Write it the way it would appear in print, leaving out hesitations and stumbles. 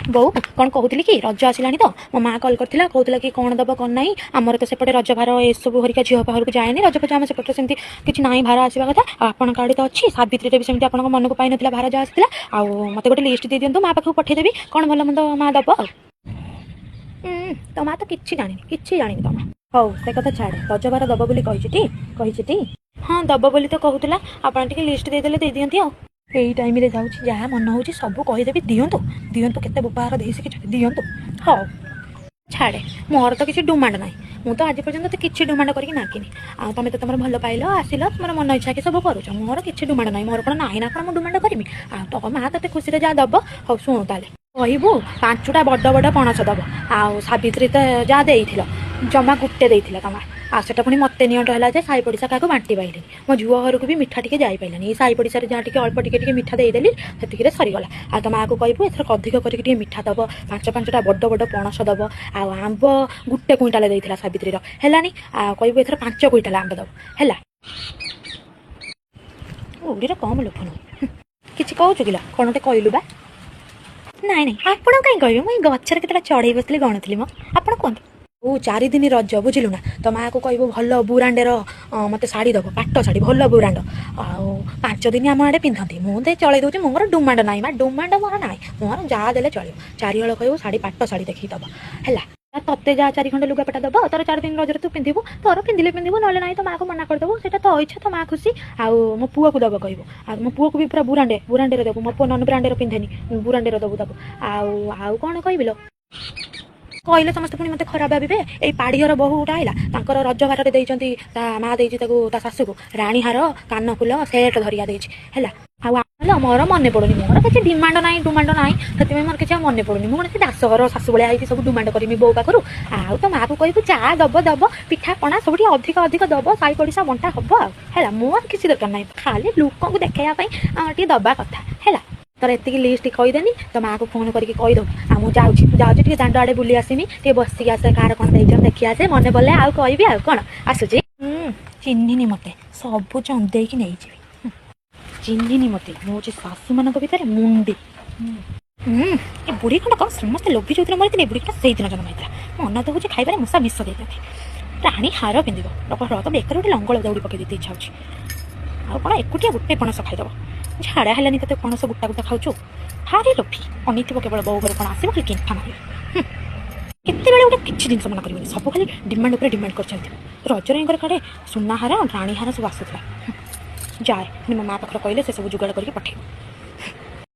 ବୋଉ, କ'ଣ କହୁଥିଲି କି, ରଜ ଆସିଲାଣି ତ। ମୋ ମା କଲ୍ କରିଥିଲା, କହୁଥିଲା କି କ'ଣ ଦବ କ'ଣ ନାହିଁ। ଆମର ତ ସେପଟେ ରଜ ଭାର ଏସବୁ ହରିକା ଝିଅ ଘରକୁ ଯାଏନି। ରଜ ଫଜ ଆମ ସେପଟେ ସେମିତି କିଛି ନାହିଁ ଭାର ଆସିବା କଥା। ଆଉ ଆପଣଙ୍କ ଆଡ଼େ ତ ଅଛି। ସାବିତ୍ରୀରେ ବି ସେମିତି ଆପଣଙ୍କ ମନକୁ ପାଇନଥିଲା ଭାର ଯାହା ଆସିଥିଲା। ଆଉ ମୋତେ ଗୋଟେ ଲିଷ୍ଟ ଦେଇଦିଅନ୍ତୁ, ମା ପାଖକୁ ପଠେଇଦେବି, କ'ଣ ଭଲ ମନ୍ଦ ମା ଦବ। ଆଉ ତୋ ମା ତ କିଛି ଜାଣିନି, କିଛି ଜାଣିନି ତୋ ମା। ହଉ, ସେ କଥା ଛାଡ଼େ। ରଜ ଭାର ଦବ ବୋଲି କହିଛି ଟି? କହିଛି ଟି? ହଁ, ଦବ ବୋଲି ତ କହୁଥିଲା। ଆପଣ ଟିକେ ଲିଷ୍ଟ ଦେଇଦେଲେ ଦେଇଦିଅନ୍ତି। ଆଉ ଏଇ ଟାଇମ୍ରେ ଯାଉଛି, ଯାହା ମନ ହେଉଛି ସବୁ କହିଦେବି। ଦିଅନ୍ତୁ, ଦିଅନ୍ତୁ, କେତେ ବୋପାହାର ଦେଇ ଶିଖିଛନ୍ତି, ଦିଅନ୍ତୁ। ହଉ ଛାଡ଼େ, ମୋର ତ କିଛି ଡିମାଣ୍ଡ ନାହିଁ। ମୁଁ ତ ଆଜି ପର୍ଯ୍ୟନ୍ତ ତ କିଛି ଡିମାଣ୍ଡ କରିକି ମାଗିନି। ଆଉ ତମେ ତ ତମର ଭଲ ପାଇଲ, ଆସିଲ, ତମର ମନ ଇଚ୍ଛା କି ସବୁ କରୁଛ। ମୋର କିଛି ଡିମାଣ୍ଡ ନାହିଁ। ମୋର କ'ଣ ନାହିଁ ନା କ'ଣ ମୁଁ ଡିମାଣ୍ଡ କରିବି? ଆଉ ତୋ ମା ତତେ ଖୁସିରେ ଯାହା ଦବ। ହଉ ଶୁଣୁ ତାହେଲେ, କହିବୁ ପାଞ୍ଚଟା ବଡ଼ ବଡ଼ ପଣସ ଦବ। ଆଉ ସାବିତ୍ରୀ ତ ଯାହା ଦେଇଥିଲ, ଜମା ଗୋଟେ ଦେଇଥିଲା ତମା। ଆଉ ସେଟା ପୁଣି ମତେ ନିଅଣ୍ଟ ହେଲା ଯେ ସାହି ପଡ଼ିଶା କାହାକୁ ବାଣ୍ଟି ପାଇଲିନି। ମୋ ଝିଅ ଘରକୁ ବି ମିଠା ଟିକେ ଯାଇପାରିଲାନି। ଏଇ ସାହି ପଡ଼ିଶାରେ ଯାହା ଟିକେ ଅଳ୍ପ ଟିକେ ଟିକେ ମିଠା ଦେଇଦେଲି, ସେତିକିରେ ସରିଗଲା। ଆଉ ତମ ମାଆକୁ କହିବୁ ଏଥର ଅଧିକ କରିକି ଟିକେ ମିଠା ଦବ, ପାଞ୍ଚ ପାଞ୍ଚଟା ବଡ଼ ବଡ଼ ପଣସ ଦବ। ଆଉ ଆମ୍ବ ଗୋଟେ କୁଇଣ୍ଟାଲ ଦେଇଥିଲା ସାବିତ୍ରୀର, ହେଲାନି। ଆଉ କହିବୁ ଏଥର 5 କୁଇଣ୍ଟାଲ ଆମ୍ବ ଦବ, ହେଲା? ବୁଢ଼ୀର କମ ଲୋଭ ନୁହଁ। କିଛି କହୁଛୁ କିଲୋ? କ'ଣ ଗୋଟେ କହିଲୁ ବା? ନାଇଁ ନାଇଁ, ଆପଣ କାହିଁ କହିବେ? ମୁଁ ଏଇ ଗଛରେ କେତେଟା ଚଢ଼େଇ ବସିଥିଲି, ଗଣୁଥିଲି ମ। ଆପଣ କୁହନ୍ତୁ। ଓ, 4 ଦିନ ରଜ, ବୁଝିଲୁ ନା? ତ ମାଆକୁ କହିବୁ ଭଲ ବୁରାଣ୍ଡେର ମୋତେ ଶାଢ଼ୀ ଦବ, ପାଟ ଶାଢ଼ୀ, ଭଲ ବୁରାଣ୍ଡ। ଆଉ 5 ଦିନ ଆମ ଆଡ଼େ ପିନ୍ଧନ୍ତି। ମୁଁ ତ ଚଳେଇ ଦେଉଛି। ମୋର ଡିମାଣ୍ଡ ନାହିଁ ମା, ଡିମାଣ୍ଡ ମୋର ନାହିଁ। ମୋର ଯାହା ଦେଲେ ଚଳିବ। ଚାରିହଳ କହିବୁ ଶାଢ଼ୀ, ପାଟ ଶାଢ଼ୀ ଦେଖିକି ଦବ, ହେଲା? ତତେ ଯାହା ଚାରି ଖଣ୍ଡ ଲୁଗାପଟା ଦବ, ତୋର 4 ଦିନ ରଜରେ ତୁ ପିନ୍ଧିବୁ। ତୋର ପିନ୍ଧିଲେ ପିନ୍ଧିବୁ, ନହେଲେ ନାହିଁ, ତ ମାଆକୁ ମନା କରିଦେବୁ। ସେଇଟା ତୋ ଇଚ୍ଛା, ତ ମା ଖୁସି। ଆଉ ମୋ ପୁଅକୁ ଦବ କହିବୁ। ଆଉ ମୋ ପୁଅକୁ ବି ପୁରା ବୁରାଣ୍ଡେ ବୁରାଣ୍ଡେର ଦବୁ। ମୋ ପୁଅ ନନ୍ ବ୍ରାଣ୍ଡେର ପିନ୍ଧେନି, ବୁରାଣ୍ଡେର ଦବୁ ତାକୁ। ଆଉ ଆଉ କ'ଣ କହିବି ଲୋ? କହିଲେ ସମସ୍ତେ ପୁଣି ମୋତେ ଖରାପ ଭାବିବେ। ଏଇ ପାଡ଼ିଘର ବୋହୂ ଗୋଟା ଆଇଲା, ତାଙ୍କର ରଜ ଭାରରେ ଦେଇଛନ୍ତି, ତା ମା ଦେଇଛି ତାକୁ, ତା ଶାଶୁକୁ ରାଣୀହାର, କାନଫୁଲ ସେଟ୍ ଧରିକା ଦେଇଛି, ହେଲା? ଆଉ ହେଲା, ମୋର ମନେ ପଡ଼ୁନି। ମୋର କିଛି ଡିମାଣ୍ଡ ନାହିଁ, ଡିମାଣ୍ଡ ନାହିଁ, ସେଥିପାଇଁ ମୋର କିଛି ଆଉ ମନେ ପଡ଼ୁନି। ମୁଁ କଣ ସେ ଦାସଘର ଶାଶୁ ଭଳିଆ ହେଇକି ସବୁ ଡିମାଣ୍ଡ କରିମି ବୋଉ ପାଖରୁ? ଆଉ ତ ମାଆକୁ କହିବୁ ଯାହା ଦବ ଦବ, ପିଠା ପଣା ସବୁ ଟିକେ ଅଧିକ ଅଧିକ ଦବ, ସାହି ପଡ଼ିଶା ବଣ୍ଟା ହବ ଆଉ, ହେଲା? ମୋର କିଛି ଦରକାର ନାହିଁ। ଖାଲି ଲୋକଙ୍କୁ ଦେଖେଇବା ପାଇଁ ଟିକେ ଦବା କଥା, ହେଲା? ତୋର ଏତିକି ଲିଷ୍ଟ କହିଦେନି, ତ ମାଆକୁ ଫୋନ୍ କରିକି କହିଦେବୁ। ଆଉ ମୁଁ ଯାଉଛି, ମୁଁ ଯାଉଛି ଟିକେ ଦାଣ୍ଡ ଆଡ଼େ ବୁଲି ଆସିମି, ଟିକେ ବସିକି ଆସେ, କାହାର କ'ଣ ଦେଇଛନ୍ତି ଦେଖି ଆସେ। ମନେ ପଡ଼ିଲେ ଆଉ କହିବି। ଆଉ କ'ଣ, ଆସୁଛି। ଚିହ୍ନିନି ମୋତେ, ସବୁ ଚନ୍ଦେଇକି ନେଇଯିବି। ଚିହ୍ନିନି ମୋତେ, ମୁଁ ହେଉଛି ଶାଶୁମାନଙ୍କ ଭିତରେ ମୁଣ୍ଡି। ହୁଁ ଏ ବୁଢ଼ୀ ଖଣ୍ଡକ ସମସ୍ତେ ଲୋଭି ଯୋଉଦିନ ମରିଥିଲେ, ଏ ବୁଢ଼ୀ ଖଣ୍ଡ ସେଇଦିନ ଜନ୍ମ ହେଇଥିଲା। ମନ ତ ହେଉଛି ଖାଇବାରେ ମୂଷା ବିଷ ଦେଇଦିଅନ୍ତି। ରାଣୀ ହାର ପିନ୍ଧିବ, ରକ ତ ବେକରେ ଗୋଟେ ଲଙ୍ଗଳ ଦଉଡ଼ି ପକେଇ ଦେଇତେ ଇଚ୍ଛା ହେଉଛି। ଆଉ କ'ଣ, ଏକୁଟିଆ ଗୋଟେ ପଣସ ଖାଇଦବ। ଝାଡ଼ା ହେଲାନି ତତେ, ପଣସ ଗୋଟା ଗୋଟା ଖାଉଛୁ? ଭାରି ଲୋଭି, ଅନେଇଥିବ କେବଳ ବୋଉ ଘରେ କ'ଣ ଆସିବ, ଖାଲି କେନ୍ଥା ମାରିବ। କେତେବେଳେ ଗୋଟେ କିଛି ଜିନିଷ ମନା କରିବନି, ସବୁ ଖାଲି ଡିମାଣ୍ଡ ଉପରେ ଡିମାଣ୍ଡ କରିଛନ୍ତି। ରଜରେ ୟାଙ୍କର କାଡ଼େ ସୁନାହାର, ରାଣୀହାର ସବୁ ଆସୁଥିଲା। ଯାଏ ପୁଣି ମୋ ମା ପାଖରେ କହିଲେ ସେ ସବୁ ଯୋଗାଡ଼ କରିକି ପଠେଇବ।